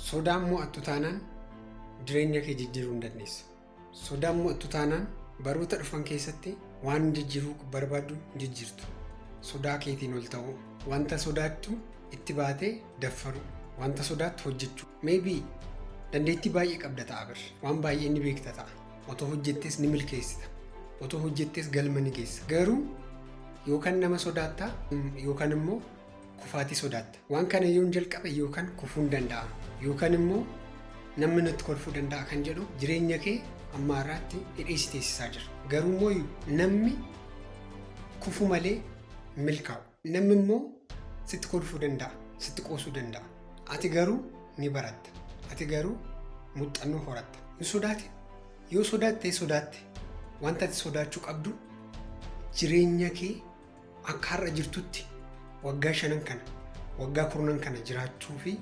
Sodaan mo'attu taanaan jireenya kee jijjiiruu hin dandeessu. Sodaan mo'attu taanaan baroota dhufan keessatti waan jijjiiruu barbaaddu hin jijjiirtu. Sodaa keetiin ol ta'uu, wanta sodaattu itti baatee daffaruu, wanta sodaattu hojjechuu. Maybe dandeettii baay'ee qabda ta'a bir. Waan baay'ee ni beekta ta'a. Otoo hojjettees ni milkeessita. Otoo hojjettees galma ni geessa. Garuu yookaan nama sodaattaa yookaan immoo kufaatii sodaatta. Waan kana yoon jalqabe yookaan kufuu hin danda'a yookaan immoo namni natti kolfuu danda'a kan jedhu jireenya kee amma har'aatti hidhee si teessisaa jira. Garuu immoo namni kufu malee milkaa'u. Namni immoo sitti kolfuu danda'a, sitti qoosuu danda'a. Ati garuu ni baratta. Ati garuu muuxannoo horatta. Hin sodaatin. Yoo sodaatte sodaatte, wanta ati sodaachuu qabdu jireenya kee akka har'a jirtutti waggaa 5n kana, waggaa 10n kana jiraachuu fi